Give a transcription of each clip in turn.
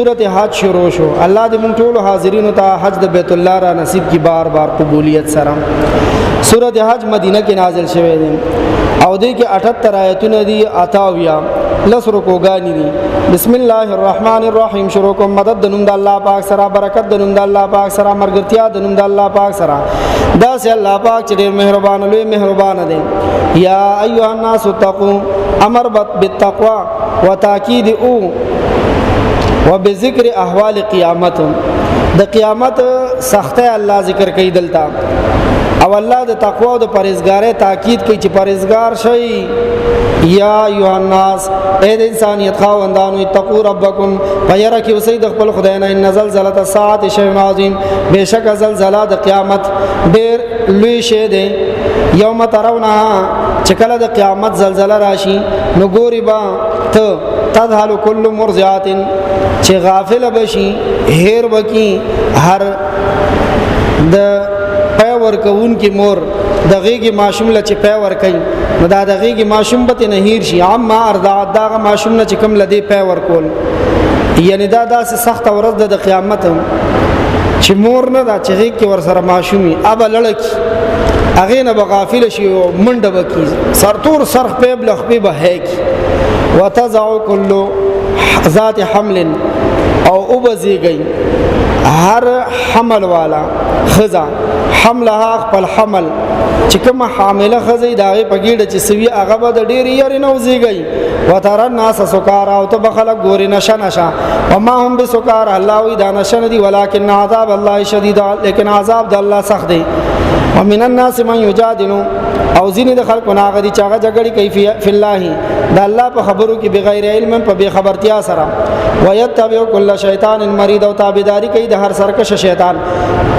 سورت حج شروع شو. الله دې مونږ ټول حاضرینو ته حج د بیت الله را نصیب کی بار بار قبولیت سره. سورت حج مدینه کې نازل شوه دی او دې کې 78 آیتونه دي، اتاویا لس رکوګانی دي. بسم الله الرحمن الرحیم. شروع کوم مدد د نوم د الله پاک سره، برکت د نوم د الله پاک سره، مرګرتیا د نوم د الله پاک سره. دا سه الله پاک چې ډېر مهربان، لوی مهربان دی. یا ایها الناس اتقوا، امر بالتقوا وتاکید او وبذکر احوال قیامت. د قیامت سخته الله ذکر کوي دلته، او الله د تقوا او د پرهیزګارۍ تاکید کوي چې پرهیزګار شئ. یا ایها الناس، اے د انسانیت خاوندانو، اتقوا ربکم، پیره کې اوسئ د خپل خدای نه. ان زلزلة الساعة شیء عظیم، بشک زلزلہ د قیامت ډیر لوی شی دی. یوم ترونها، چې کله د قیامت زلزلہ راشي نو ګوري با ته تذهل کل مرضعات، چې غافل بشي هیر بکی هر د پی ورکون کې مور د غیږې ماشوم له چې پی ورکوي نو دا د غیږې ماشوم به ترې نه هیر شي. عما ارضعت، دغه ماشوم نه چې کوم له دې پی ورکول، یعنی دا داسې سخته ورځ ده د قیامت چې مور نه دا چې غیږ کې ورسره ماشوم وي ابه لړه کي هغې نه به غافل شي او منډه به کي، سرتور سرخ پې بله خپې به هی کي. وتضع کل ذات حمل، او وبزیږي هر حمل والا خزا حملها خپل حمل، چې کومه حامله خزه د هغې په ګیډه چې سوي هغه به د ډېرې یارې نه وزیږي. وترى الناس سکارا، او ته به خلک ګورې نشه نشه. وما هم بسکارا، الله وایي دا نشه نه دي، ولکن عذاب الله شدید، لیکن عذاب د الله سخت دی. ومن الناس من یجادل، او ځینې د خلکو نه هغه دي چې هغه جګړې کوي فی الله، د الله په خبرو کې بغیر علم، په بې خبرتیا سره. ويتبع كل شیطان مرید، او تابعداري کوي د هر سرکش شیطان.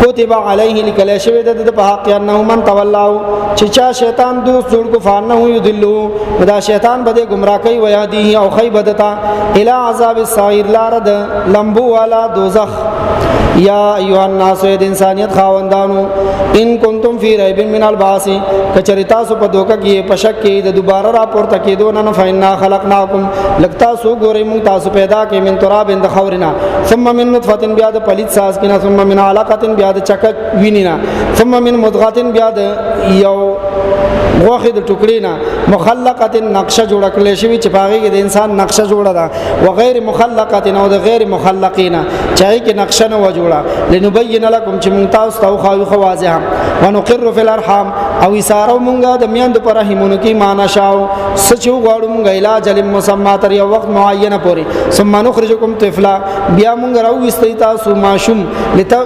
کتب علیه، لیکل شوی د په حق انه من تولاه، چې چا شیطان دوست جوړ کو، فانه یضلو، دا شیطان به گمراه کوي، ويهديه، او خی بدتا الی عذاب السعیر، لار د لمبو والا دوزخ. یا ایها الناس، د انسانیت خاوندانو، ان کنتم فی ریب من البعث، کچری تاسو په دوکه کې په شک کې د دوباره را پورته کېدو نه، فإنا خلقناکم، لکه تاسو ګورئ مونږ تاسو پیدا کې من تراب د خورنا، ثم من نطفه، بیا د پلیت ساز کنا، ثم من علقه، بیا د چک وینینا، ثم من مضغه، بیا د یو غوخه د ټوکړې نه، مخلقه، نقشه جوړ کړل شوی چې پاغه کې د انسان نقشه جوړه ده، وغیر مخلقه، او د غیر مخلقینا چې کې نقشه نه و جوړه. لنبین لکم، چې مونږ تاسو ته خو خو واضح. ونقر فی الارحام، او ایثارو مونږه د میند پر رحمونو کې معنا شاو سچ غواړو مونږ علاج مسما، تر یو وخت معینه پورې. ثم نخرجکم طفلا، بیا مونږ راوستي تاسو ماشوم،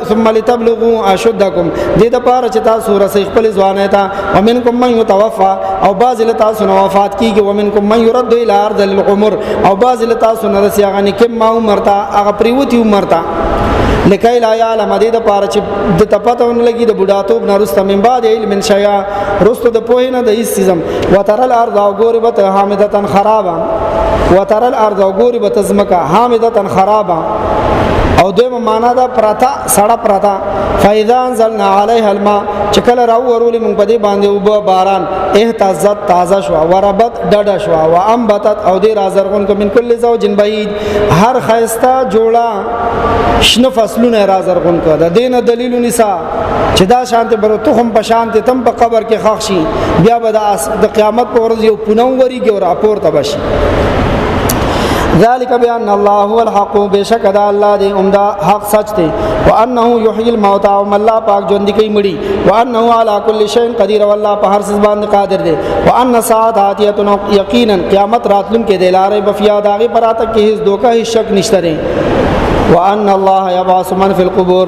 ثم لتبلغوا اشدکم، دې د پاره چې تاسو رسې خپل ځوانه ته. ومنکم من يتوفى، او بعض له تاسو نه وفات کیږي. ومنکم من يرد الى ارض العمر، او بعض له تاسو نه رسي هغه نکم ما عمر ته، هغه پریوتی عمر ته. لکای لا یعلم، دې د پاره چې د تپته ون لګي د بډاتوب نه رسته، من بعد علم شیا، رسته د پوهې نه د هیڅ سیزم. وتر الارض، او ګوري به حامدتن خرابا. وتر الارض، او ګوري به تزمکا حامدتن خرابا، او دویمه معنا دا پرتا سړه پرتا. فاذا انزلنا عليها الماء، چې کله راو ورولې مونږ په دې باندې وب باران، اهتزت، تازه شو، وربت، ډډه شو، وانبتت، او دې رازرغون کو، من کل زوج بعید، هر خیستا جوړه شنه فصلونه رازرغون کو. د دین دلیل نساء چې دا شانته بر تخم په شانته تم په قبر کې خښ شي، بیا به د قیامت په ورځ یو پونو وریږي او راپورته بشي. ذالک بان الله هو الحق، بشک دا الله دی عمده حق سچ دی. وانه یحیی الموتى، او الله پاک ژوند کوي مړي. وانه علی کل شیء قدیر، والله په هر څه باندې قادر دی. وان ساعت آتیه، یقینا قیامت راتلون کې دی، لارې بفیا داغه پراته کې هیڅ دوکه هیڅ شک نشته دی. وان الله یبعث من فی القبور،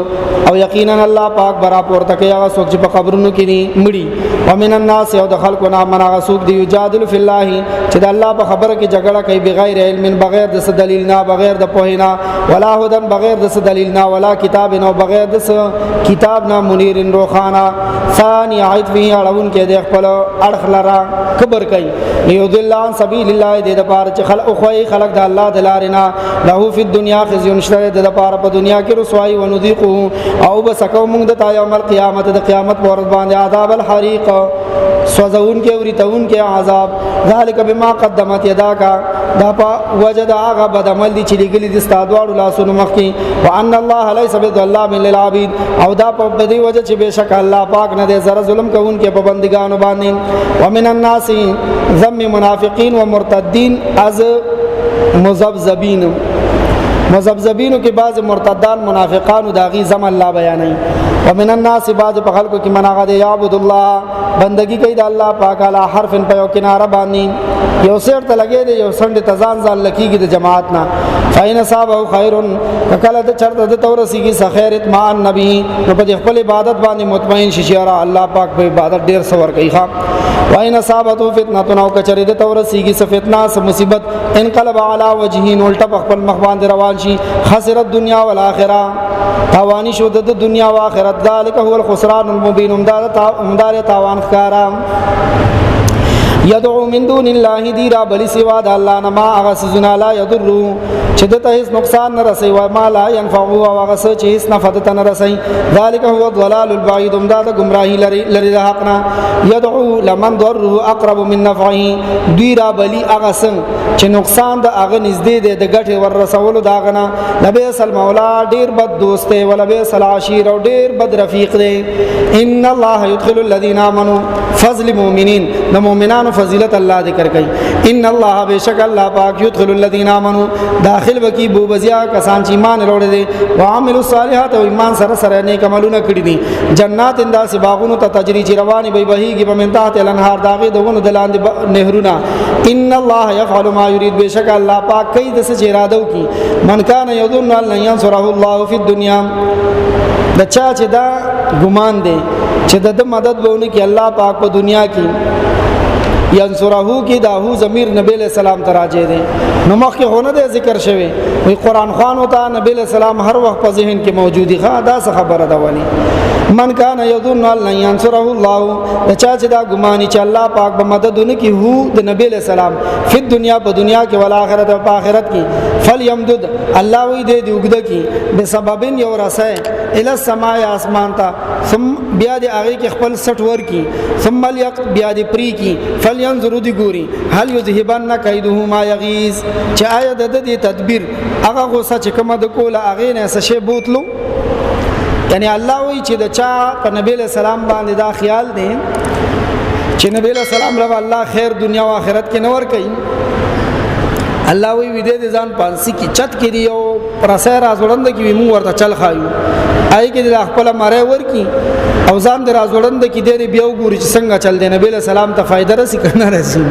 او یقینا الله پاک برا پورته کوي هغه څوک چې په قبرونو کې دي مړي. ومن الناس، او د خلکو نه من هغه څوک دی، یجادل فی الله، چې د الله په خبره کې جګړه کوي، بغیر علم، بغیر د څه دلیل نه، بغیر د پوهې نه، ولا هدن، بغیر د څه دلیل نه، ولا کتاب نه، بغیر د څه کتاب نه، منیر روخانه. ثانی عطفه، اړون کې د خپل اړخ لرا کبر کوي، لیضل عن سبیل الله، دې د پاره چې خلق خوې خلق د الله د لارې نه. له فی الدنیا خزی، شته د پاره په دنیا کې رسوایی. ونذيقه، او بسکو موږ د تا یوم القیامت، د قیامت پر ورځ باندې، عذاب الحریق، سوزون کې اوریتون کې عذاب. ذالک بما قدمت یداک، دا په وجه د هغه بد عمل دي چې لګلی دي ستا دواړو لاسونو مخکې. وان الله ليس بظلام للعبيد، او دا په دې وجه چې بشک الله پاک نه دی زره ظلم کوونکې په بندګانو باندې. ومن الناس ذم منافقین ومرتدین از مذبذبین، مذبذبینو کې بعض مرتدان منافقانو داغي زم الله بیانوي. ومن الناس بعض په خلکو کې منغه دی یعبد الله، بندگی کوي د الله پاک علی حرف په یو کناره باندې، یو سر ته لګي دی یو سند ته ځان ځان لکیږي د جماعت نه. فاین صاحب خیر، کله د چرته د تورسیږي سخیر اطمان نبی، نو په خپل عبادت باندې مطمئن شي چې الله پاک په عبادت ډیر سور کوي. ښا واین صاحبته فتنه، او کچری د تورسیږي س فتنه س مصیبت، انقلب علی وجهه، الټه په خپل مخ باندې روان شي. خسرت دنیا والآخرہ، تاوانی شو د دنیا او آخرت. ذالک هو الخسران المبین، امدار تاوان ښکارا. یدعو من دون الله، دی را بلی سوا د الله نه ما هغه سيزونه لا یضرو چې د ته هیڅ نقصان نه رسي، او ما لا ينفعو او هغه څه چې هیڅ نفع ته نه رسي. ذالک هو الضلال البعید، امداد گمراهی لري لري د حق نه. یدعو لمن ضره اقرب من نفعه، دی را بلی هغه څه چې نقصان د هغه نږدې دی د ګټې ور رسولو دا غنه. نبی صلی مولا ډیر بد دوست دی، ولا به صلی عشیر او ډیر بد رفیق دی. ان الله يدخل الذين امنوا، فضل مؤمنین، د مؤمنانو فضیلت الله ذکر کوي. ان الله بشک الله پاک يدخل الذين امنوا، داخل وکي بوبزیا کسان چې ایمان وروړي دي، وعملوا الصالحات او ایمان سره سره نیک عملونه کړی دي، جنات انداس باغونو ته تجری چې رواني به بهيږي په من تحت الانهار داغه دغونو دلاندې نهرونه. ان الله يفعل ما يريد، بشک الله پاک کوي د څه اراده وکي. من کان یظن ان لن ينصره الله في الدنيا، د چا چې دا ګمان دی چې د مدد به ونه کې الله پاک په دنیا کې، ینصره کې دا هو ضمیر نبی له سلام تراجه دی، نو مخکې هونه دی ذکر شوی وی قرآن خوان او ته نبی له سلام هر وخت په ذهن کې موجودی. ښا دا څه خبره ده ونی من کان یظن ان لن ينصره الله، د چا چې دا ګماني چې الله پاک به مدد نه کی هو د نبی له سلام فی دنیا په دنیا کې ول آخرت او په آخرت کې، فلیمدد الله وی دې دی وګد کی بسببن یو رسه ال السماء اسمان ته، ثم بیا دې هغه کې خپل سټ ور کی، ثم لیق بیا دې پری کی، فلینظر دی ګوري هل یذهبن کیده ما یغیظ، چې آیا د دې تدبیر هغه غوسه چې کومه د کوله هغه نه څه شی بوتلو. یعنی الله وی چې د چا په نبی له سلام باندې دا خیال دی چې نبی له سلام له الله خیر دنیا او آخرت کې نور کوي، الله وی وی دې ځان پانسی کی چت کې دی او پرسه را زړند کې وی مو ورته چل خایو آی کې د خپل مره ور کی او ځان د را زړند کې دې بیا وګوري چې څنګه چل دی نبی له سلام ته فائدہ رسی کنه رسی.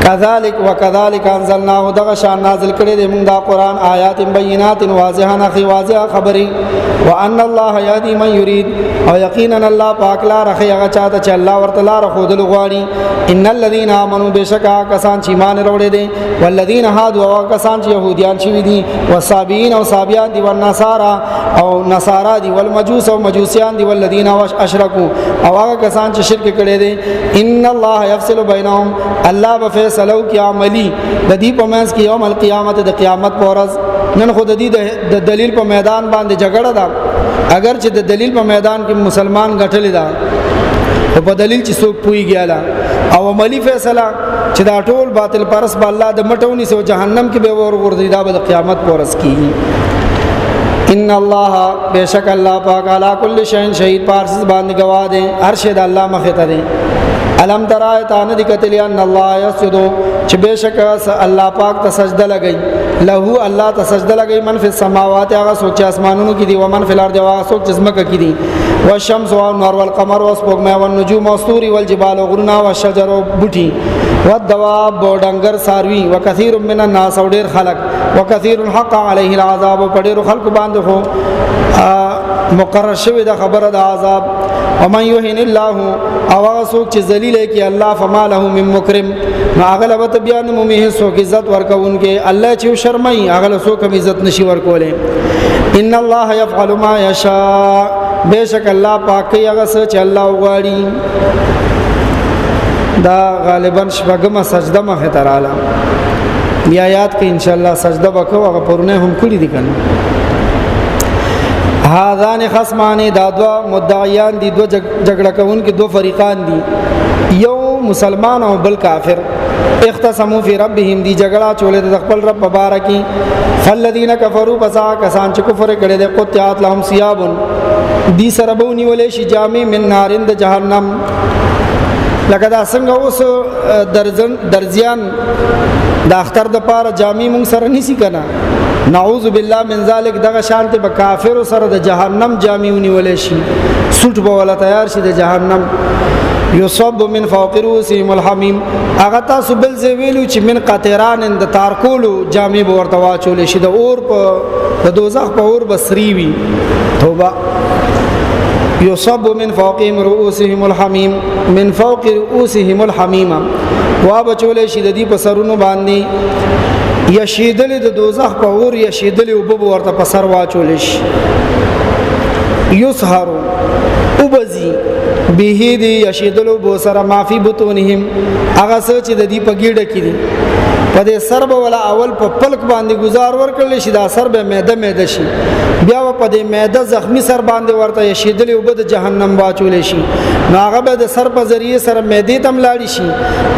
کذالک وکذالک انزلناه، دغه شان نازل کړي دې موږ دا قران، آیات بینات واضحه نخي واضحه خبري. وان الله يهدي من يريد، او یقینا الله پاک لار خي هغه چاته چې الله ورته لار خودل غواړي. ان الذين امنوا بشکا کسان چې ایمان وروړي دي، والذین هادوا او کسان چې يهوديان شوي دي، والصابئین او صابیان دي، والنصارا او نصارا دي، والمجوس او مجوسیان دي، والذین اشرکوا او هغه کسان چې شرک کړي دي، ان الله يفصل بينهم، الله به فیصلو کې عملی د دې په منځ کې یوم القیامت د قیامت پر ورځ. نن خو د دې د دلیل په میدان باندې جګړه ده، اگر چې د دلیل په میدان کې مسلمان غټل ده، خو په دلیل چې څوک پوي ګیاله او عملی فیصله چې دا ټول باطل پرس به الله د مټونی سو جهنم کې به ور ورځي، دا به د قیامت پر ورځ کیږي. ان الله بشک الله پاک علی کل شیء شهید، پارس باندې گواه دی، هر شی د الله مخه ته دی. الم ترى تان دي کتلی ان الله یسجد، چې بشک الله پاک ته سجده لګی، له الله ته سجده لګی من فی السماوات هغه څوک چې اسمانونو کې دي، و من فی الارض هغه څوک چې ځمکه کې دي، والشمس والنور والقمر والسپوږمۍ والنجوم والستوري والجبال غرونه والشجر بوټي والدواب ډنګر ساروي وکثیر من الناس او ډیر خلق، وکثیر حق علیه العذاب په ډیر خلق باندې خو مقرر شوی د خبره د عذاب. ومن يهن الله او هغه څوک چې ذلیل کی الله فما له من مکرم، نو هغه له ته بیا نه مومي هیڅوک عزت ورکوونکې، الله چې شرمای هغه له څوک هم عزت نشي ورکولې. ان الله يفعل ما يشاء، بشک الله پاک کوي هغه څه چې الله غواړي. دا غالبا شپږمه سجده مخه تراله، بیا یاد کې ان شاء الله سجده وکاو، هغه پرونه هم کړی دي کنه. هاذان خصمان، دا دوا مدعیان دي، دو جګړه کوونکي دو فریقان دي، یو مسلمان او بل کافر. اختصموا فی ربهم، دی جګړه چولې د خپل رب مبارکي. فالذین کفروا، پسا کسان چې کفر کړي د، قطعات لهم ثياب، دی سره به نیولې شي جامع، من نارند جهنم. لکه دا څنګه اوس درزن درزیان د اختر د پاره جامع مونږ سره نیسی کنه، نعوذ بالله من ذلک، دغه شانته به کافر سره د جهنم جامع ونیول شي، سوټ به ولا تیار شي د جهنم. یصب من فوق رؤسهم الحمیم. هغه تاسو بل ځای ویلو چې من قطران، د تارکولو جامع به ورته واچول شي، د اور په د دوزخ په اور بسری وي. توبه. یصب من فوقهم رؤوسهم الحمیم، من فوق رؤوسهم الحمیم، وا بچول شي د دې په سرونو باندې یشیدل د دوزخ په اور یشیدل او به ورته په سر واچول شي. یسهرو، وبزي، به دی یشیدلو بو سره، مافی بطونهم، هغه څه چې د دې په ګیډه کې دي. په دې سر به ولا اول په پلک باندې گزار ورکړل شي، دا سر به میده میده شي، بیا په دې میده زخمی سر باندې ورته یشیدلې وبد جهنم واچول شي، نو هغه به د سر په ذریعه سره میدې تم لاړ شي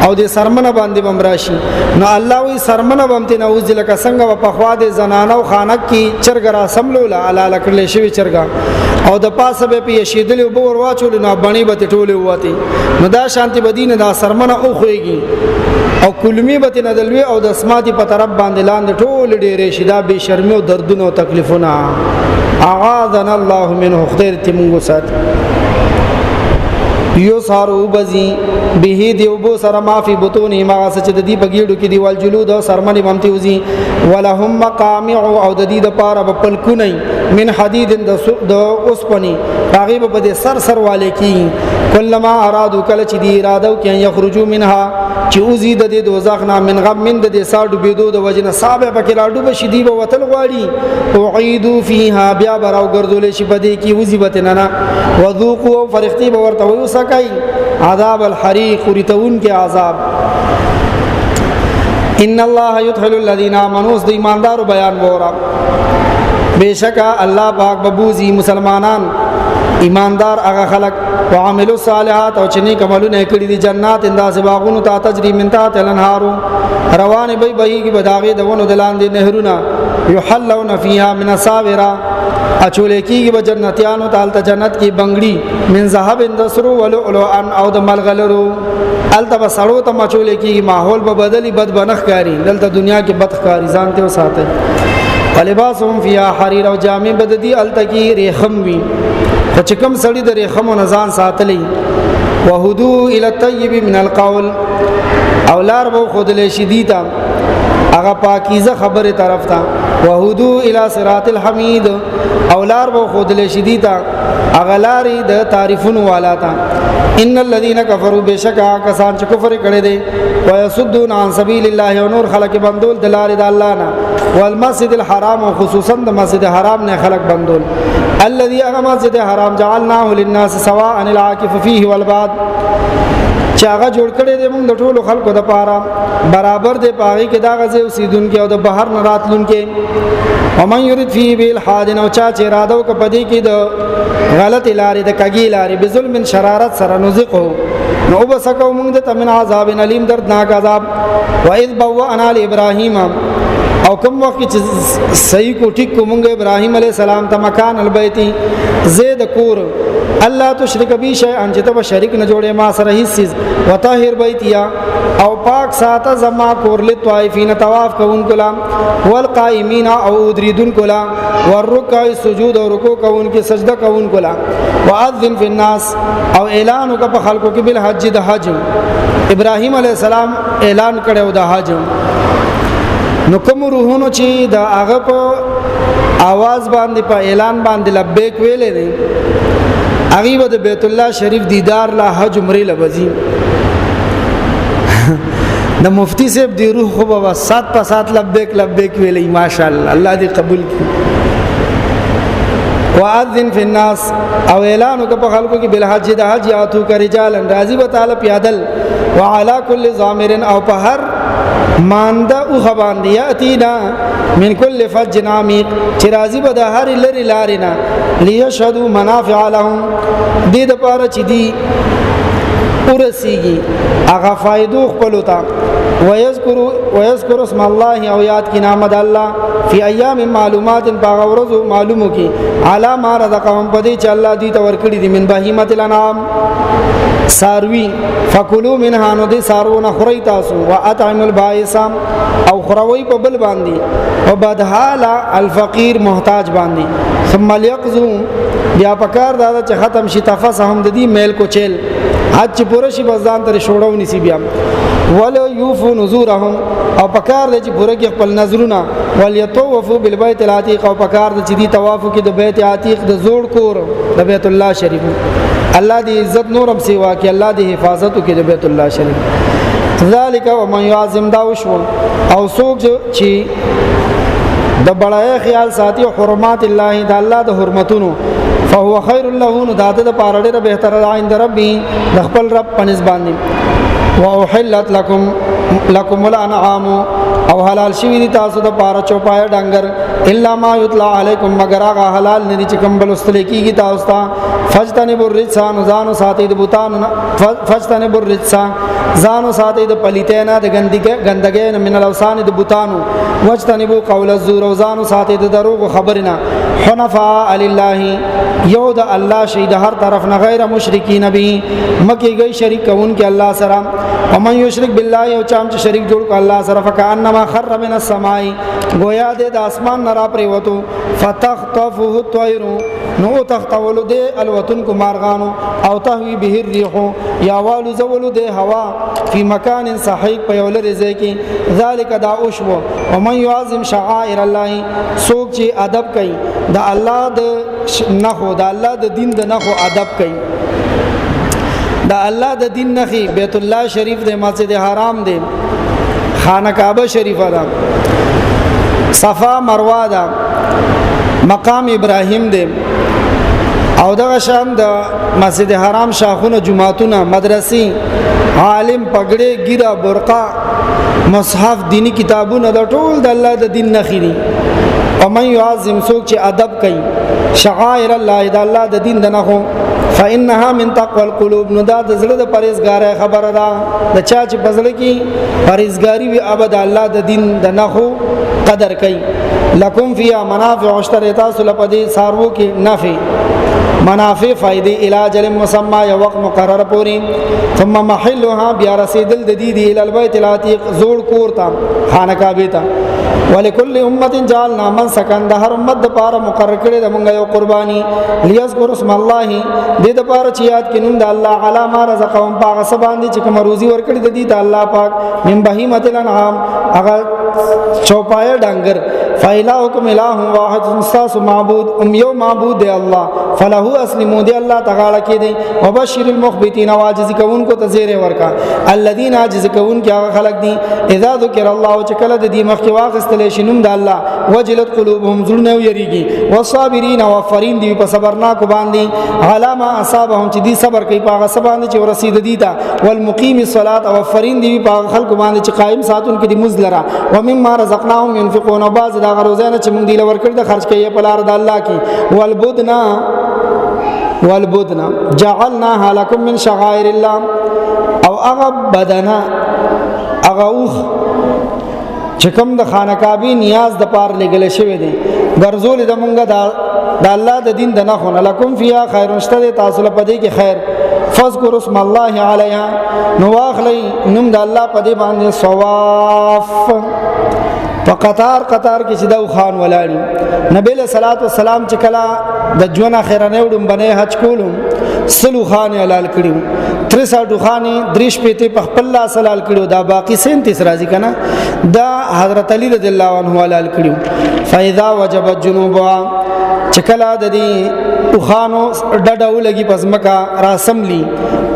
او د سرمنه باندې بم راشي. نو الله وی سرمنه بم ته نوځي، لکه څنګه په خوا د زنانو خانک کې چرګ را سملوله علا لکړل شوی چرګ او د پاسه به په یشیدلې وب ور واچول، نو بڼي به ټوله وته. نو دا شانتی بدینه دا سرمنه او خوېږي او کلمی به نه دلوي او د سماعتي په طرف باندې لاندې ټول ډېرې شي. دا بے شرمي او دردونه او تکلیفونه، اعاذنا الله منه، خدای ته موږ سات. یسارو بزی به دی وبو سره ما فی بطونه، ما څه چې د دې بګیړو کې دی، ول جلود او سرمنې ممتی وزي. ولهم مقامع، او د دې د پاره په پلکونه، من حدید، د اوسپنی، هغه به د سر سر والے کی. کلمہ ارادو، کله چې دی اراده وکړي، یخرجو منها، چې اوزی د دې دوزخ نه، من غم من، د دې ساډو بيدو د وجنه صاحب پکې راډو بشي، دی به وتل غواړي، اعيدو فيها، بیا براو ګرځول شي پدې کې، وزي بته نه. وذوقوا، فرختي به ورته وسکای، عذاب الحريق، ورتون کې عذاب. ان الله يدخل الذين امنوا، د ایماندارو بیان وره. بشکا الله پاک ببوزي مسلمانان ایماندار هغه خلق، وعملوا الصالحات، او چې نیک عملونه کړی دي، جنات، انداز باغونو ته، تجری من تحت الانهار، روان به بهږي بداغه د ونو دلاندې نهرونه، یحلون فیها من اساور، اچول کیږي به جنتیانو ته جنت کې بنگړي، من ذهب، اندسرو، ولؤلؤا، او د ملغلرو. الته به سړو ته مچول کیږي، ماحول به بدلی، بد بنخ کاری، دلته دنیا کې بد کاری، ځان ته وساته. ولباسهم فیها حریر، او جامې بددي الته کې ریخم وي، خو چې کوم سړی د ریخمو نه ځان ساتلی. وهدو الى الطيب من القول، او لار به خودلې شي دي ته هغه پاکیزه خبره طرف ته. وهدو الى صراط الحمید، او لار به خودلې شي دي ته هغه لارې د تعریفونو والا ته. ان الذين كفروا، بشکا کسان چې کفر کړي دي، ويصدون عن سبيل الله، او نور خلق بندول د لارې د الله نه، والمسجد الحرام، خصوصا د مسجد حرام نه خلق بندول، الذي، هغه مسجد حرام، جعلناه للناس سواء العاكف فيه والباد، چې هغه جوړ کړی دی موږ د ټولو خلکو د پاره برابر دی پاغي کې دا غزه اوسیدونکو او د بهر نه راتلونکو. ومن يريد فيه بالحاد، او چا چې اراده وکړه پدې کې د غلط لارې، د کګي لارې، بظلم، شرارت سره، نزقه، نو وبسکو موږ د تمن عذاب الیم، دردناک عذاب. واذ بوانا لابراهیم، او کوم وخت چې صحیح کو ټیک کو مونږ ابراهیم علی السلام ته مکان البیت، زید کور، الله تشرک بی شیئا، چې ته شریک نه جوړې ما سره هیڅ چیز، وطهر بیتیا، او پاک ساته زما کور، لطائفین، طواف کوونکو لا، والقائمین، او دریدونکو لا، والرکع السجود، او رکوع کوونکو، سجده کوونکو لا، واذن فی الناس، او اعلان وکړه په خلکو کې، بالحج، د حج. ابراهیم علی السلام اعلان کړو د حج. نو کوم روحونو چې د هغه په आवाज باندې، په اعلان باندې لبیک ویلې دي، هغه به د بیت الله شریف دیدار لا حج عمره لبزي. د مفتی صاحب دی روح خو به 7 په 7 لبیک لبیک ویلې. ماشاءالله، الله دې قبول کړي. واذن فی الناس، او اعلان وکړه په خلکو کې، بالحج، د حج، یاتو کرجالن، راضی به تعالی پیادل، وعلى كل ضامر، او په هر مانده او خبان دی، یاتینا من کل فج عمیق، چې راضی به د هر لری لارې نه، لیشهدوا منافع لهم، دې د پاره چې دی ورسیږي هغه فائدو خپل ته. ويذكر ويذكر اسم الله، او یاد کی نام د الله، فی ایام معلومات، باغ ورځو معلومو کې، علی ما رزقهم، پدې چې الله دوی ته ورکړي دي، من بهیمه الانعام، ساروی. فکلوا منها، نو دې سارو نه خوري تاسو، واطعم البائس، او خوروي په بل باندې او بدحاله الفقیر محتاج باندې. ثم ليقضوا، بیا پکار دا چې ختم شي تفسهم د دې میل کو چیل، حج چې پوره شي بس ځان تر شوړو نسی بیا. ولو یوفو نذورهم، او پکار دی چې پوره کې خپل نظرونه. وليطوفوا بالبيت العتيق، او پکار دی چې دی طواف کې د بیت عتیق، د زوړ کور، د بیت الله شریف. الله دې عزت نورم سیوا کې، الله دې حفاظت وکړي د بیت الله شریف. ذالک ومن يعظم، دا وشو، او څوک چې د بڑای خیال ساتي حرمات الله، د الله د حرمتونو، فهو خير له، نو داده د پاره ډېر بهتر ده عند ربي، د خپل رب پنځ باندې. واحلت لكم الانعام، او حلال شوی دي تاسو د پاره چوپای ډنګر، الا ما یطلع علیکم، مگر هغه حلال نه دي چې کوم بلستل کیږي تاسو ته. فجتنب الرجس، ځانو ساتي د بوتانو، فجتنب الرجس، ځانو ساتي د پلیتینا، د ګندګۍ ګندګۍ نه، من الاوسان، د بوتانو. وجتنبو قول الزور، او ځانو ساتي د دروغ خبرنا. حنفاء لله، یو د الله شي د هر طرف نه، غیر مشرکین به، مکی گئی شریک کون کې الله سره. ومن یشرک بالله، او چام چې شریک جوړ کو الله سره، فکانما خر من السماء، گویا د اسمان نه را پریوتو، فتخطفه الطير، نو تختولو د الوتن کو مارغانو، او تهوی به الريح، یا والو زولو د هوا، فی مکان صحیح، په یو لري ځای کې. ذالک، دا اوشو. ومن يعظم شعائر الله، سوک چې ادب کوي د الله د نخو، د الله د دین د نخو ادب کوي، د الله د دین نخي، بیت الله شریف د مسجد حرام دی، خانه کعبه شریفه ده، صفا مروه ده، مقام ابراهیم دی، او دغه شان د مسجد حرام شاخونه، جمعهتونه، مدرسې، عالم، پګړې، ګیره، برقع، مصحف، دینی کتابونه، د ټول د الله د دین نخې دي. ومن يعظم، څوک چې ادب کوي شعائر الله، د الله د دین د نخو، فإنها من تقوى القلوب، نو دا د زړه د پرهیزګارۍ خبره ده. د چا چې په زړه کې پرهیزګاری وي، ابد الله د دین د نخو قدر کوي. لکم فیها منافع، اشتر تاسو لپاره سارو کې نفع، منافع، فائدې، الی اجل مسمى، یو وخت مقرر پوری. ثم محلها، بیا رسیدل د دې دی، ال البیت العتیق، زوړ کور ته، خانه کعبه ته. ولکل امه جعلنا من سکن، د هر امت د پاره مقرر کړی د مونږ یو قرباني، لیذکر اسم الله، د دې پاره چې یاد کینوم د الله، علی ما رزقهم، پاغه سبان دي چې کوم روزي ورکړي د دې ته الله پاک، من بهیمه الانعام، هغه چوپای ډنګر. فإلهکم اله واحد، استاس معبود ام یو معبود دی الله، فله اسلمو، دی الله تعالی کې دی. وبشر المخبتین، واجز کون کو تزیر ورکا، الذين، عاجز کون کې هغه خلق دي، اذا ذکر الله، چې کله د دې مخ کې واخستل شي نوم د الله، وجلت قلوبهم، زړونه یریږي. والصابرین، وفرین دی په صبرناک باندې، علامه اصابهم، چې دی صبر کوي په هغه سبا باندې چې ورسید دي تا. والمقیم الصلاه، وفرین دی په هغه خلق باندې چې قائم ساتون کې دی مزلرا. ومما رزقناهم ينفقون، بعض دا غروزانه چې موږ دی لور کړ د خرج کوي په لار د الله کې. والبدنا جعلناها لكم من شعائر الله، او هغه بدنه، هغه اوخ چې کوم د خانه کعبه نیاز د پار لګل شوی دی، ګرځول د مونږه د الله د دین د نه خونه. لکم فیها خیر، شته تاسو له پدې کې خیر. فذكر اسم الله علیها، نو واخلی نوم د الله په دې باندې، صواف، په قطار قطار کې چې دا خان ولاړی. نبی له صلوات والسلام چې کلا د ژوند اخرنه وډم بنه حج کولم، سلو خان حلال کړیو، 63 خان دریش پېته په خپل لاس حلال کړیو، دا باقی 37 راځي کنه، دا حضرت علی رضی الله عنه حلال کړیو. فاذا وجبت جنوبها، چې کله د دې اوخانو ډډه ولګي پزمکا راسملی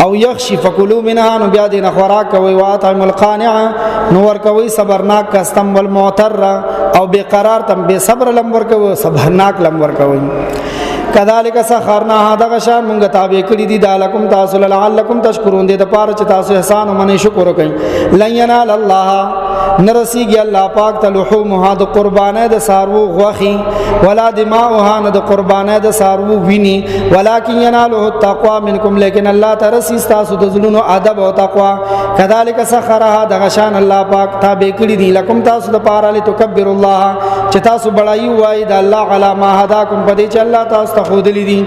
او یخشي، فکلوا منها، نو بیا دې خوراک کوي. واطعم القانع، نو ور کوي صبرناک کستم، والمعتر، او بے قرار تم، بے صبر لم ور کوي، صبرناک لم ور کوي. کذالک سخرنا، دغه شان مونږ تابع کړی دي دا، لکم تاسو، لعلکم تشکرون، دې د پاره چې تاسو احسان ومنئ، شکر وکړئ. لن ینال الله، نرسیږي الله پاک ته لحومها د قربانه د سارو غوخي، ولا دماؤها نه د قربانه د سارو ویني، ولکن يناله التقوا منکم، لیکن الله ترسي تاسو د زړونو ادب او تقوا. کذالک سخرها، د غشان الله پاک تابع کړی دي لکم تاسو د پاره، لتکبر الله، چې تاسو بڑای وای د الله، علی ما هداکم، پدې چې الله تاسو ته خودلې دي.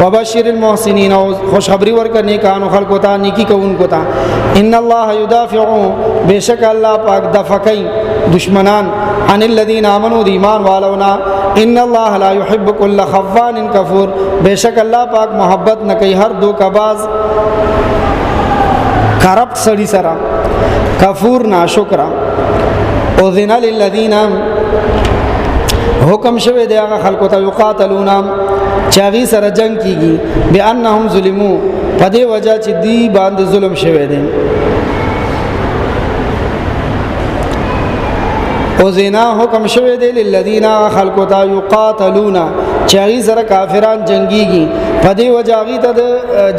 وبشر المحسنین، او خوشخبری ورکړه نیکانو خلکو ته، نیکی کوونکو ته. ان الله یدافع، بشک الله پاک دفقی دشمنان، عن الذين امنوا، د ایمان والونا. ان الله لا يحب كل خوان کفور، بشک الله پاک محبت نه کوي هر دوکباز کرپټ سړي سره، کفور ناشکر. اذن للذین، حکم شوه دی هغه خلکو ته، یقاتلون، چاغي سره جنگ کیږي، بانهم ظلمو، په دې وجہ چې دی باندې ظلم شوه دی. او زنا، حکم شوه دی، للذین، خلکو ته، یقاتلون، چاغي سره کافران جنگيږي، په دې وجہ هغه ته د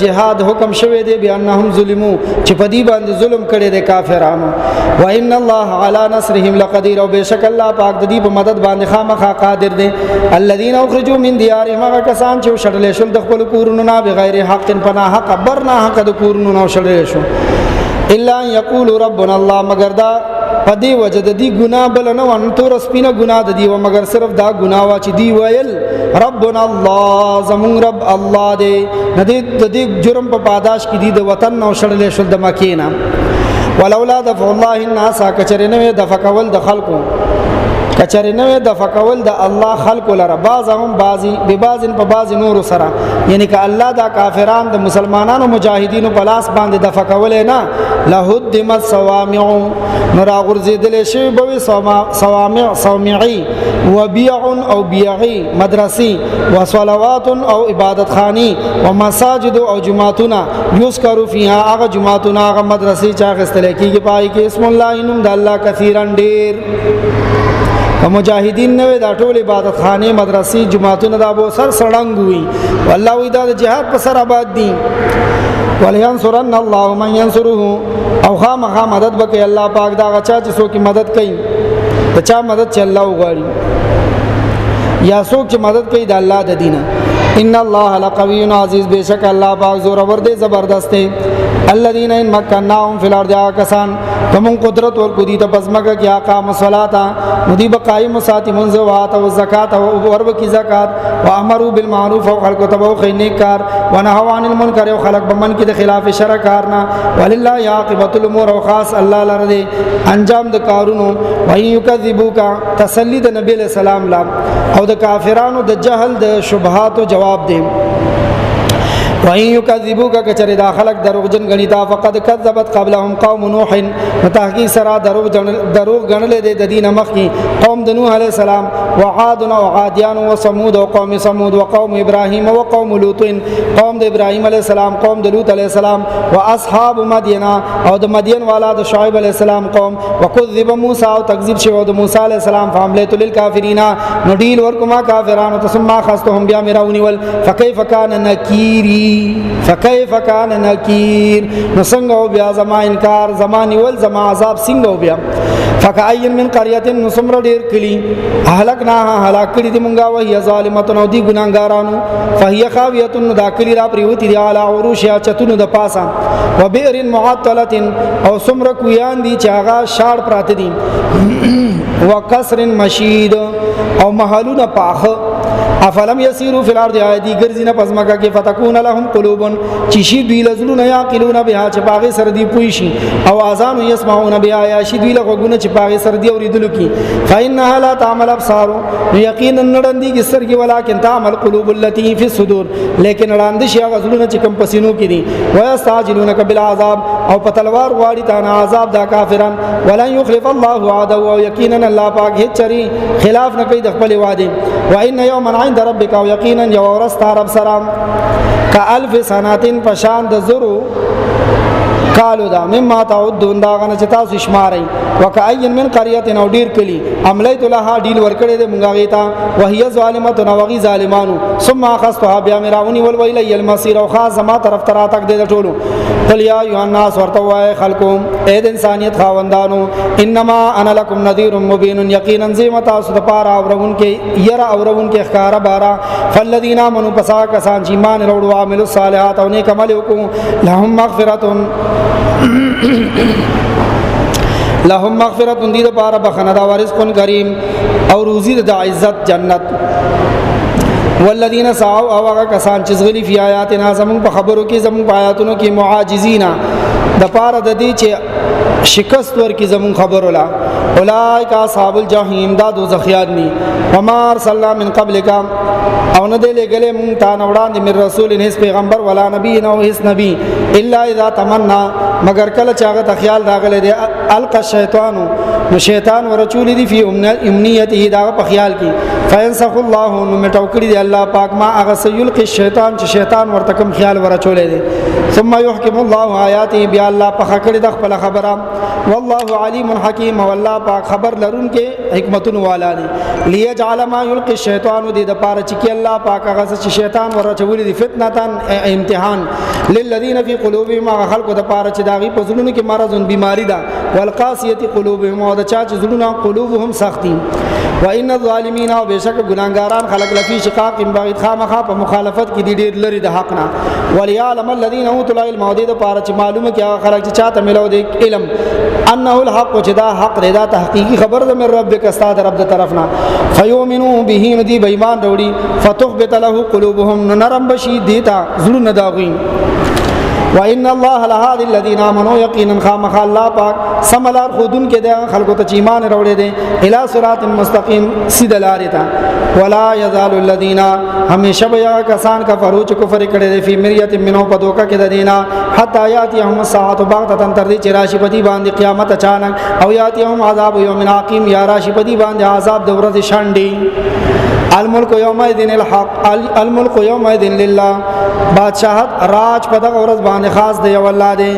جهاد حکم شوه دی، بانهم ظلمو، چې په دې باندې ظلم کړي دي کافرانو. وان الله علی نصرهم لقدیر، او بشک الله پاک د دې په مدد باندې خامخا قادر دی. الذين اخرجوا من ديارهم، هغه کسان چې شړل شول د خپل کورونو نه، بغیر حق، پنا حق، برنا حق د کورونو نه شړل شو، الا یقول ربنا الله، مگر دا په دې وجه د دې ګناه بل نه ون، تور سپینه ګناه د دې و، مگر صرف دا ګناه وا چې دی ویل ربنا الله، زمون رب الله دی. نه دې د دې جرم په پاداش کې دی د وطن نو شړل شول د مکینه. ولولا دفع الله الناس، کچره نه دفع کول د خلکو، کچره نه دفع کول د الله خلکو لره، بعضهم بعضی، ببعض، په بعض نور سره، یعنی که الله دا کافران د مسلمانانو مجاهدینو په لاس باندې دفع کول نه، لهدمت صوامع، نو را غرزیدل شي به صوامع صومعي، وبيع او بيعي مدرسي، وصلوات او عبادت خاني، ومساجد او جماعتونه، یذکر فیها، هغه جماعتونه هغه مدرسې چا غستل کیږي پای کې، اسم الله، نوم د الله، کثیرا، ډیر. مجاهدین نه دا ټول عبادت خانه، مدرسې، جماعتونه دا بو سر سړنګ وي. والله وی دا جهاد په سر آباد دي. ولینصرن الله من ينصره، او خامخا مدد وکي الله پاک دا غچا چې څوک مدد کوي، د چا مدد چې الله وغواړي، یا څوک چې مدد کوي د الله د دینه. ان الله لقوی عزیز، بشک الله پاک زور ور دي، زبردست دی. الذين ان مکناهم فی الارض، کسان کوم قدرت ورکو دي ته پزماګه کې، اقام الصلاه، ندی بقایم ساتي منځ، وات او زکات، او ورب کی زکات، وامروا بالمعروف، او خلق تبو خینه کار، ونهوا عن المنکر، او خلق بمن کی د خلاف شرع کارنا. ولله عاقبت الامور، او خاص الله لره دی انجام د کارونو. وان یکذبوک، تسلی د نبی له سلام لا او د کافرانو د جهل د شبهات جواب دی. وَإِن يُكَذِّبُوكَ، کچره دا خلق دروغجن غنی تا، فقد كذبت قبلهم قوم نوح، تحقیق سره دروغ دروغ غنلې دي د دین مخکې قوم د نوح علی السلام، وعاد او عادیان، وثمود او قوم ثمود، وقوم ابراهیم وقوم لوط، قوم د ابراهیم علی السلام، قوم د لوط علی السلام، واصحاب مدین، او د مدین والا د شعیب علی السلام قوم، وکذب موسی، او تکذیب شو د موسی علی السلام، فاملیت للکافرین، نو ډیل ورکما کافرانو ته، ثم خستهم، بیا میراونی ول، فکیف کان نکیری، فکیف کان نکیر، نو څنګه بیا زما انکار، زما نیول، زما عذاب څنګه بیا. فکاین من قريه، نو څومره ډیر کلی، اهلکناها، هلاک کړي دي مونږه، وهي ظالمه، نو دي ګناګارانو، فهي خاویه، دا کلی را پریوتی دی، علی عروشها، چتونو د پاسه، وبئر معطله، او څومره کویان دي چې هغه شاړ پراته دي، وقصر مشید، او محلونه پاخه. افلم یسیرو فی الارض، ایدی ګرځي نه پزماکه کې، فتكون لهم قلوب، چې شي دوی لزلونه، یاقلون بها، چې پاغه سر دی پوي شي، او اذان یسمعون بها، یا شي دوی لغونه چې پاغه سر دی اوریدلو کی. فإنها لا تعمل ابصار، یقینا نړندې کې سترګې، ولکن تعمل قلوب التي فی الصدور، لیکن وړاندې شي هغه زړونه چې کم پسینو کې دي. ويستعجلونک بالعذاب، او په تلوار غواړي تا نه عذاب دا کافران. ولن يخلف الله وعده، او یقینا الله پاک هیڅ چری خلاف نه کوي د خپل وعده. وان یوما عند ربک، او یقینا یو ورځ تا رب سره، کالف سنتین، پشان د زرو کالو دا، مما تعدون، دا غنه چې تاسو شمارئ. وکاین من قريه، او ډیر کلی، املیت لها، ډیل ورکړې ده مونږه غیتا، وهي ظالمه، نو وغي ظالمانو، ثم اخذتها، بیا مراونی ول، ویل المصير، او خاص زما طرف ترا تک دې ټولو. قل یا ایها الناس، ورته وای خلکو، اے د انسانیت خاوندانو، انما انا لکم نذیر مبین، یقینا زما تاسو د پاره اورون کې یرا اورون کې ښکارا بارا. فالذین امنوا، پسا کسان چې ایمان وروړو، عاملوا الصالحات، او نیک عمل وکړو، لهم مغفرۃ، لهم مغفرت، دې د پاره بخنه دا، ورزق کریم، او روزی د عزت جنت. والذین سعوا، او هغه کسان چې زغلی فی آیاتنا، زمون په خبرو کې، زمون په آیاتونو کې، معاجزینا، د پاره د دې چې شکست ورکی زمون خبرو لا، اولائک اصحاب الجحیم، دا دوزخیان دي. وما ارسلنا من قبلک، او نه دی لګلې مونږ تا نه وړاندې، من رسول، هیڅ پیغمبر، ولا نبی، نو هیڅ نبی، الا اذا تمنا، مگر کله چې هغه خیال راغلی دی، القى الشیطان، نو شیطان ورچولې دی، فی امنیته، دا په خیال کې، فینسخ الله، نو مټاو کړی دی الله پاک، ما هغه سیلقي الشیطان، چې شیطان ورته کوم خیال ورچولې دی. ثم يحكم الله آیاته، بیا الله په خکړې د خپل خبره. والله علیم حکیم، والله پاک خبر لرون کې حکمتونو والا دی. ليجعل ما يلقي الشیطان، دې د پاره چې کې الله پاک هغه چې شیطان ورچولې دي، فتنه، امتحان، للذین فی قلوبهم، هغه خلکو د پاره چې داغي په زړونو کې مرض، بیماری ده، والقاسیه قلوبهم، او د چا چې زړونه، قلوبهم، سخت دي. وان الظالمین، او بشک ګناګاران خلق، لفی شقاق بعید، خامخا په مخالفت کې دي ډیر لري د حق نه. وليعلم الذين اوتوا العلم، او دې د پاره چې معلومه کې هغه خلک چې چاته ملو دي علم، انه الحق، چې دا حق دی، دا تحقیقی خبر ده، من ربک، استاد رب د طرفنا، فیؤمنو به، ندی به ایمان وروړي، فتخبت له قلوبهم، نرم بشي دیتا زړونه داغوین. وان الله لهادي الذين امنوا، یقینا خامخ الله پاک سملار خودن کې د خلکو ته ایمان وروړي دي، الی صراط مستقیم، سیده لارې ته. ولا یزال الذين، همیشه بیا کسان کفرو، چې کفر کړي دي، فی مریت منو، په دوکه کې د دینا، حتا یاتیهم الساعه بغتة، تر دې چې راشي پدی باندې قیامت اچانک، او یاتیهم عذاب یوم عقیم، یا راشي پدی باندې عذاب د ورځې شانډي. الملک یومئذ الحق، الملک یومئذ لله، بادشاہت راج په دغه ورځ باندې خاص دی یو الله دی.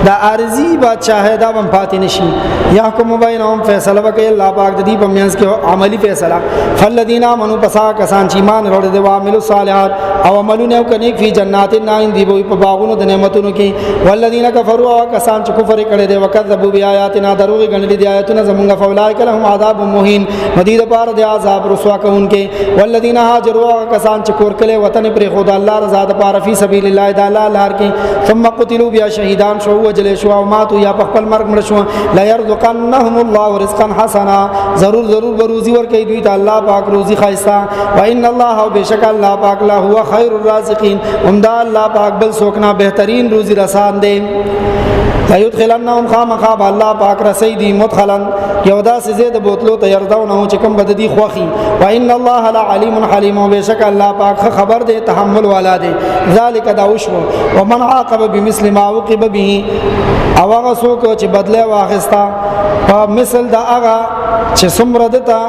دا عارضی بادشاہ دا بم پاتې نشي. یحکم بینهم، فیصله وکي الله پاک د دې په میانس کې، عملی فیصله. فالذین امنوا، پسا کسان چې ایمان وروړي دي، وعملوا الصالحات، او عملونه کوي، فی جنات النعیم، دی په باغونو د نعمتونو کې. والذین کفروا، او کسان چې کفر کړي دي، وکذبوا بیااتنا، دروغ ګڼلي دي آیاتونه زمونږ، فاولائک لهم عذاب مهین، مدید پار د عذاب رسوا کوونکې. والذین هاجروا، کسان چې کور کله وطن پر خود الله رضا د پاره، فی سبیل الله، د الله لار کې، ثم قتلوا، بیا شهیدان شو، وجل شو، او ماتو، یا په خپل مرګ مړ شو، لا يرزقنهم الله رزقا حسنا، ضرور ضرور بروزی ور کوي دوی ته الله پاک روزی خاصه. وان الله، بشک الله پاک، لا هو خیر الرازقین، همدا الله پاک بل سوکنا بهترین روزی رسان دی. لا يدخلنهم، خامخا الله پاک رسي دي، مدخلا، یو دا سزه د بوتلو ته، يرضونه، چې کوم بد دي خوخي. وان الله لعلیم حلیم، بشک الله پاک خبر دی، تحمل والا دی. ذالک، دا وشو. ومن عاقب بمثل ما عوقب به، او هغه څوک چې بدله واخیستا په مثل دا هغه چې څومره دته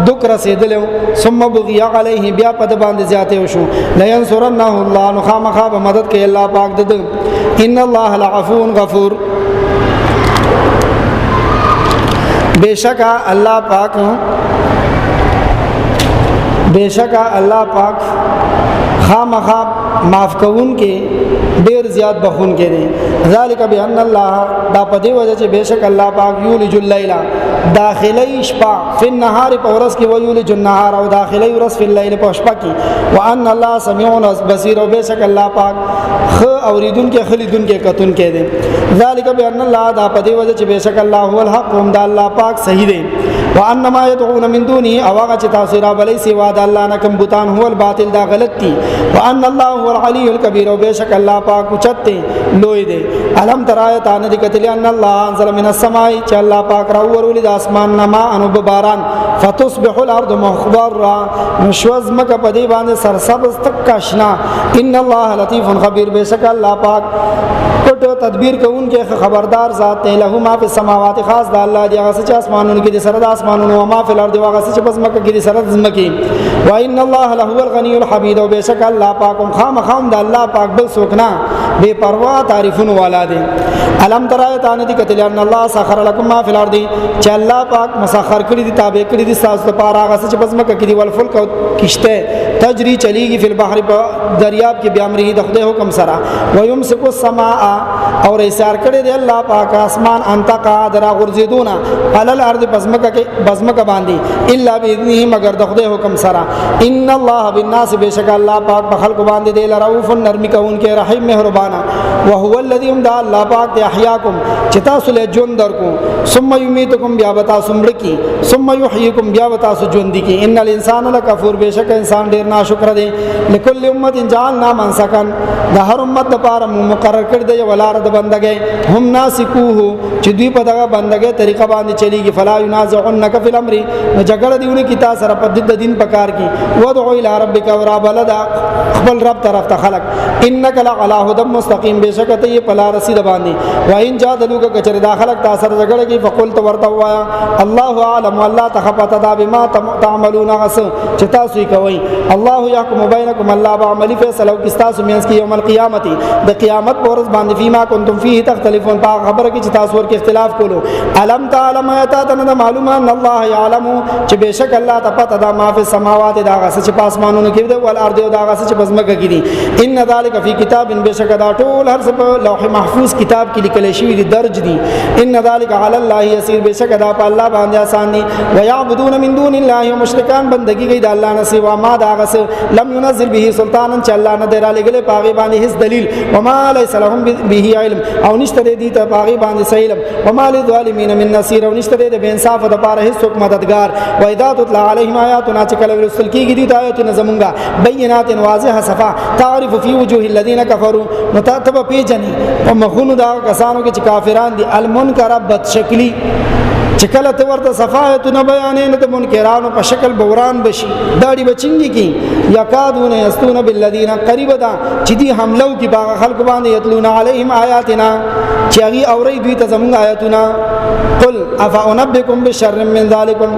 دک رسیدلو، ثم بغي علیه، بیا په د باندې زیاته وشو، لینصرنه الله، نو خامخا به مدد کوي الله پاک دده. ان الله لعفو غفور، بشکا الله پاک، بشکا الله پاک خامخا معاف کوون کې، ډیر زیات بخون کې دي. ذالک بان الله، دا په دی وجه چې بشک الله پاک یولج الليل، داخلي شپه، فی النهار، په ورځ کې، ویولج النهار، او داخلي ورځ، فی الليل، په شپه کې، وان الله سميع بصیر، او بشک الله پاک خ اوریدون کې، خلیدون کې، کتون کې دي. ذالک بان الله، دا په دی وجه چې بشک الله هو الحق، هم دا الله پاک صحیح دی، وان ما يدعون من دونه، او هغه چې تاسو را بلې سوا د الله نه کوم بوتان، هو الباطل، دا غلط دي، وان الله هو العلي الكبير، او بشک الله پاک اوچت لوی دی. الم ترای، تا نه دي کتلی، ان الله انزل من السماء، چې الله پاک را ورولې د اسمان نه، ما انو باران، فتصبح الارض مخضرا، نشوز مکه په دې باندې سرسبز تک شنا. ان الله لطیف خبیر، بشک الله پاک پټ تدبیر کوونکې، خبردار ذات دی. له ما فی السماوات، خاص د الله دی هغه چې اسمانونو کې دي سره د اسمانونو، او ما فی الارض، هغه چې پس مکه کې دي سره د زمکه. وان الله له الغنی الحمید، او بشک الله پاک خامخام د الله پاک بل څوک نه بے پروا تعریفونو والا دی. الم ترای تانه دي کتل ان الله سخر لكم ما في الارض، چې الله پاک مسخر کړی دي، تابع کړی دي تاسو لپاره هغه څه چې پزمکه کې دي. والفلک کشته تجری چلیږي فی البحر په دریاب کې بیامره د خدای حکم سره. ويمسک السماء اور ایثار کړی دی الله پاک اسمان انتقا درا غرزیدونه علی الارض پزمکه کې بزمکه باندې الا باذنه مگر د خدای حکم سره. ان الله بالناس بشک الله پاک په خلق باندې دی لرؤف نرمی کوونکی رحیم مهربانا. وهو الذی هم دا الله پاک دی احیاکم چې تاسو له ژوند درکو، ثم یمیتکم بیا به تاسو مړ کی، ثم یحییکم بیا به تاسو ژوند کی. ان الانسان لکفور بشک انسان ډیر ناشکر دی. لکل امه جعلنا منسکن د هر امت لپاره مقرر کړ دی ولار د بندګۍ هم ناسکوه چې دوی په دغه بندګۍ طریقه باندې چلیږي. فلا ینازعنک فی الامر نو جګړه دیونه کی تاسو سره په د دین په کار کې. ودعو الی ربک ورا بلد خپل رب طرف ته خلق. انک لعلی هدى مستقیم بشک ته یې په لار سیده باندې. وان جادلوک کچره دا خلق تاسو سره جګړه کی فقلت ورته وایا الله اعلم الله تخفت دا بما تعملون غس چې تاسو یې کوي. الله يحكم بينكم الله بعمل فیصله او تاسو مینس کې یوم القیامت د قیامت پر ورځ باندې فيما کنتم فيه تختلفون په خبره کې چې تاسو ورکه اختلاف کولو. الم تعلم ایت نه معلومه ان الله يعلم چې بشک الله ته پته ده ما فی السماوات دا غس چې پاسمانونو کې ده ول ارض دا غس چې بزمکه کې دي. ان ذلک فی کتاب بشک دا ټول هر څه په لوح محفوظ کتاب کې لیکل شوی دي درج دي. ان ذلک علی الله یسیر بشک دا په الله باندې آسان دي. ويعبدون من دون الله مشرکان بندگی کوي د الله نه سوا ما دا غس لم ينزل به سلطانا چې الله نه درا لګلې پاغي باندې هیڅ دلیل. وما ليس لهم به علم او نشته دې ته پاغي باندې علم. وما للظالمین من نصير او نشته دې بے انصاف د پاره هیڅ څوک مددگار. و اذا تطلع عليهم آیاتنا چې کله ورسل کیږي دې آیاتونه زمونږه بینات واضحه صفا تعرف فی وجوه الذین کفروا نو ته به پیژنې په مخونو دا کسانو کې چې کافران دي. المنکر بد شکلی چې کله ته ورته صفایتونه بیانې نو د منکرانو په شکل بوران بشي داړي بچنګي کی. یکادون یستون بالذین قریب دا چې دی حملو کی باغ خلق باندې یتلون علیهم آیاتنا چې هغه اوري دوی ته زمونږ آیاتونه. قل افانبئکم بشر من ذلکم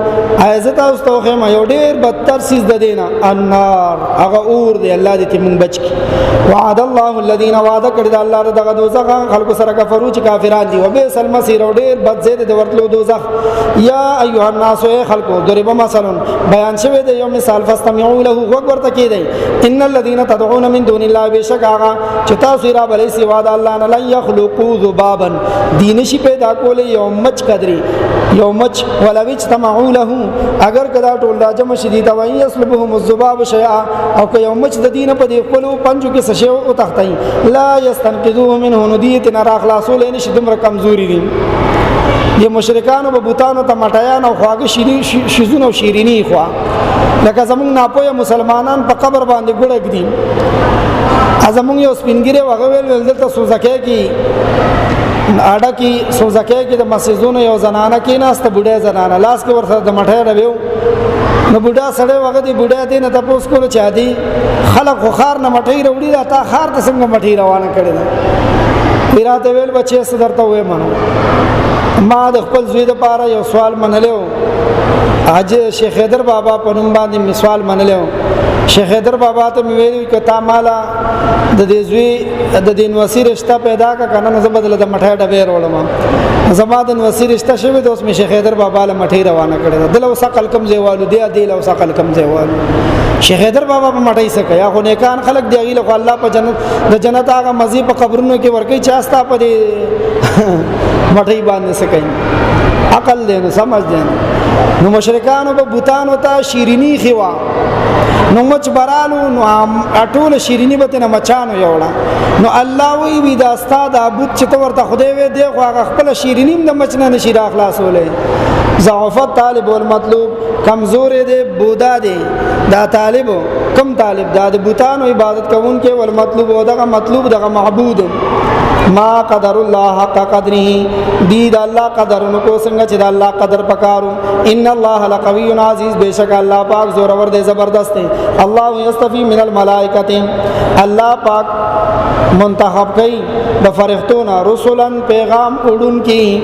ایزت اوس توخه ما یو ډیر بدتر سیز د دینه النار هغه اور دی الله دې مونږ بچ کی. وعد الله الذين وعد کړی د الله دغه دوزخ خلق سره کفرو چې کافران دي. وبئس المصير ډیر بد زید د ورتلو دوزخ. یا ایها الناس ای خلقو ضرب مثلا بیان شوی دی یو مثال فاستمعوا له غوږ ورته کیدی. ان الذين تدعون من دون الله بشک هغه چې تاسو را بلې سوا د الله نه لن يخلقوا ذبابا دین شي پیدا کولې یو مچ قدرې یو مچ ولو اجتمعوا له اگر کدا ټول راجم شي دي توای یسلبهم الذباب شیئا او که یو مچ د دین په دی خپل پنجو کې سشي او تختای لا یستنقذوه منه ندیت نه راخلاصول نه شي دومره کمزوري دي. د مشرکانو په بوتانو ته مټیان او خواږه شیرین شیزونه او شیرینی خوا لکه زمونږ ناپوهه مسلمانان په قبر باندې ګړک دي. زمونږ یو سپینګری وغه ویل ویل دلته سوزکه کې اډه کې سوزکه کې د مسجدونو یو زنانه کې ناسته بوډه زنانه لاس کې ورسره د مټۍ راویو. نو بوډا سړی وغه دی بوډا دی نه تاسو کولو چې ادي خلک خو خار نه مټۍ وروړي دا تا خار ته څنګه مټۍ روانه کړې ده. پیراته ویل بچې څه درته وې منو ما د خپل زوی د پاره یو سوال منلو اج شیخ حیدر بابا په نوم باندې می سوال منلو. شیخ حیدر بابا ته می ویل ک تا مالا د دې زوی د دین وسی رشتہ پیدا کا کنه نو بدل د مټه ډبې رولم زما د وسی رشتہ شوی د اوس می شیخ حیدر بابا له مټې روانه کړې ده. دلو سقل کم زیوالو دی دی لو سقل کم زیوالو شیخ حیدر بابا په مټې سکه یا خو نیکان خلق دی غیله خو الله په جنت د جنت هغه مزي په قبرونو کې ورکی چې استا په دې مټې باندې سکه عقل دې نو سمجھ دې نو مشرکانو په بوتانو ته شیرینی خوا نو مچ برالو نو ټول شیرینی به نه مچانو یوړه. نو الله وی وی دا استاد ابوت چې ته ورته خدای وی دی خو هغه خپل شیرینی د مچ نه نشي راخلاصولې. ضعف الطالب والمطلوب کمزور دی بودا دی دا طالب کم طالب دا د بوتانو عبادت کوونکې والمطلوب او دغه مطلوب دغه معبود. ما قدر الله حق قدره، دی د الله قدر نو کو څنګه چې د الله قدر پکارو. ان الله لقوی عزیز، بشک الله پاک زور ور دی، زبردست دی. الله یستفی من الملائکه، الله پاک منتخب کئ د فرښتو نه رسولن پیغام وړون کی،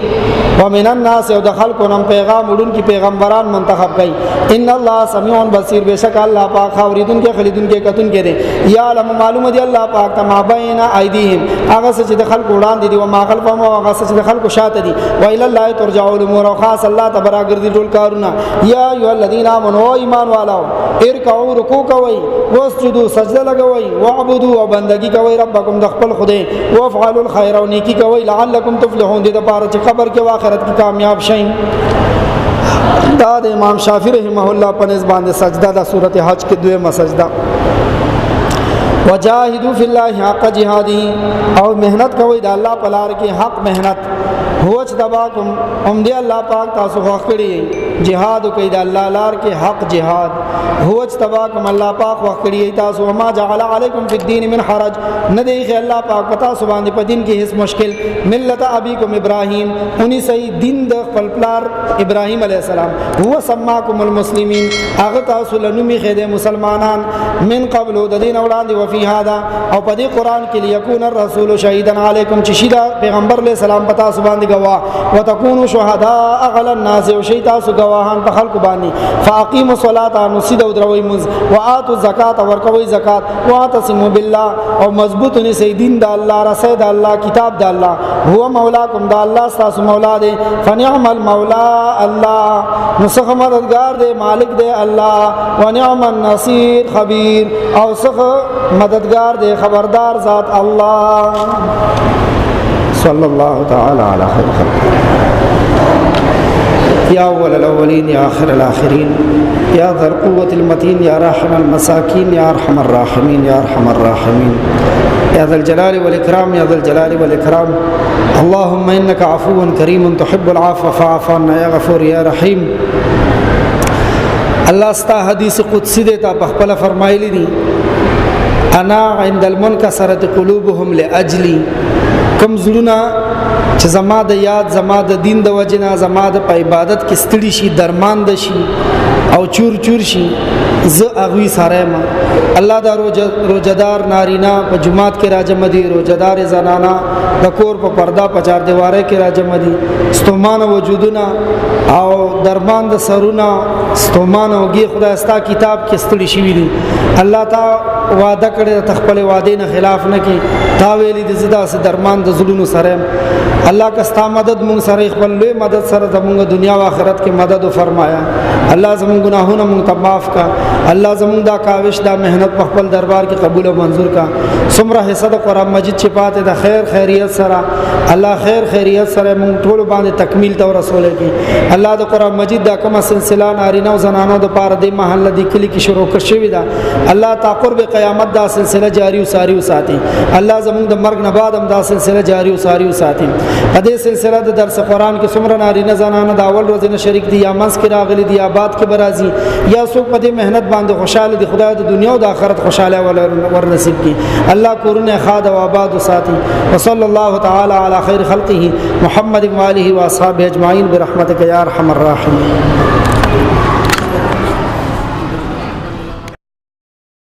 ومن الناس او د خلکو نن پیغام وړون کی پیغمبران منتخب کئ. ان الله سمیع بصیر، بشک الله پاک اوریدون کې، خلیدون کې، کتون کې دی. یا علم معلوم دی الله پاک ته ما بین ایدیهم، هغه څه چې د خلکو وړاندې دي، او ما خلفهم، هغه څه چې د خلکو شاته دي. و الی الله ترجع الامور، او خاص الله ته براګرځي ټول کارونه. یا ایو الذین آمنوا، ایمان والو، ارکعوا رکوع کوي، واسجدوا سجده لګوي، واعبدوا او بندگی کوي، ربکم د خپل خدای، وافعلوا الخير او نیکی کوي، لعلکم تفلحون، دې لپاره چې قبر کې او آخرت کې کامیاب شئ. دا د امام شافعی رحمه الله په نسبت باندې سجده د سورته حج کې دویمه سجده. وجاهدوا فی الله حق جهاده، او مهنت کوي د الله په لار کې حق مهنت. هو چې تباکم، هم دی الله پاک تاسو خوښ کړی، جهاد کوي د الله لار کې حق جهاد. هو چې تباکم، الله پاک خوښ کړی تاسو. ما جعل علیکم فی الدین من حرج، نه دی خې الله پاک پتا سو باندې په دین کې هیڅ مشکل. ملت ابیکم ابراهیم، اني صحیح دین د خپل پلار ابراهیم علی السلام. هو سماکم المسلمین، هغه تاسو لنومي خې د مسلمانان، من قبل د دین وړاندې. وفي هذا، او په دې قران کې، لیکون الرسول شهیدا علیکم، چې شیدا پیغمبر علیہ السلام پتا سو باندې گواه، وتكونوا شهداء علی الناس، او شی تاسو گواهان په خلکو باندې. فاقیموا الصلاه، نو سید او دروي مز، واتو الزکات، ورکوي زکات، واعتصموا بالله، او مضبوط نسی دین د الله، رسید د الله، کتاب د الله. هو مولاکم، د الله تاسو مولا دی. فنعم المولا الله، نو څخه مددگار دی، مالک دی الله. ونعم النصير خبير، او څخه مددگار دی، خبردار ذات الله. صلى الله تعالى على خير خلقه. يا أول الأولين، يا آخر الآخرين، يا ذا القوة المتين، يا راحم المساكين، يا أرحم الراحمين، يا أرحم الراحمين، يا ذا الجلال والإكرام، يا ذا الجلال والإكرام. اللهم إنك عفو كريم تحب العفو فاعف عنا يا غفور يا رحيم. الله ستا حدیث قدسی دی، تا په خپل فرمایلی دي، انا عند المنكسرة قلوبهم لاجلی. کم زړونه چې زما د یاد، زما د دین د وجنه، زما د په عبادت کې ستړي شي، درمان د شي او چور چور شي، زه اغوی سره ما. الله دا روزدار نارینا په جماعت کې راجم دي، روزدار زنانا د کور په پردا په چار دیواره کې راجم دي، ستومان وجودونه او درمان د سرونه ستومان اوږي، خدای ستا کتاب کې ستړي شوي دي. الله تا وعده کړې، ته خپل وعده نه خلاف نه کی. تا ویلي د زدا سه درمان د زړونو سره. الله که ستا مدد مونږ سره، خپل لوی مدد سره زمونږ دنیا او آخرت کې مدد فرمایا. الله زمونږ ګناهونه مونږ ته معاف کا. الله زمونږ دا کاوش، دا مهنت په خپل دربار کې قبول او منظور کا. څومره حصہ د قرآن مجید چې پاتې د خیر خیریت سره، الله خیر خیریت سره مونږ ټول باندې تکمیل ته ورسول کی. الله د قرآن مجید دا کومه سلسله نارینه او زنانو د پاره د محله د کلی کې شروع کړ شوې ده، الله تا قرب قیامت دا سلسله جاری او ساری وساتي. الله زمونږ د مرګ نه بعد هم دا سلسله جاری او ساری وساتي. په دې سلسله د درس قرآن کې څومره نارینه زنانه د اول ورځې نه شریک دي، یا منځ کې راغلي دي، یا بعد کې برازي، یا څوک په دې مهنت باندې خوشاله دي، خدای د دنیا او د آخرت خوشاله ور نصیب کړي. الله کورونه خاد او آباد وساتي. وصلی الله تعالی علی خیر خلقه محمد و آله و اصحابه اجمعین برحمتک یا ارحم الراحمین.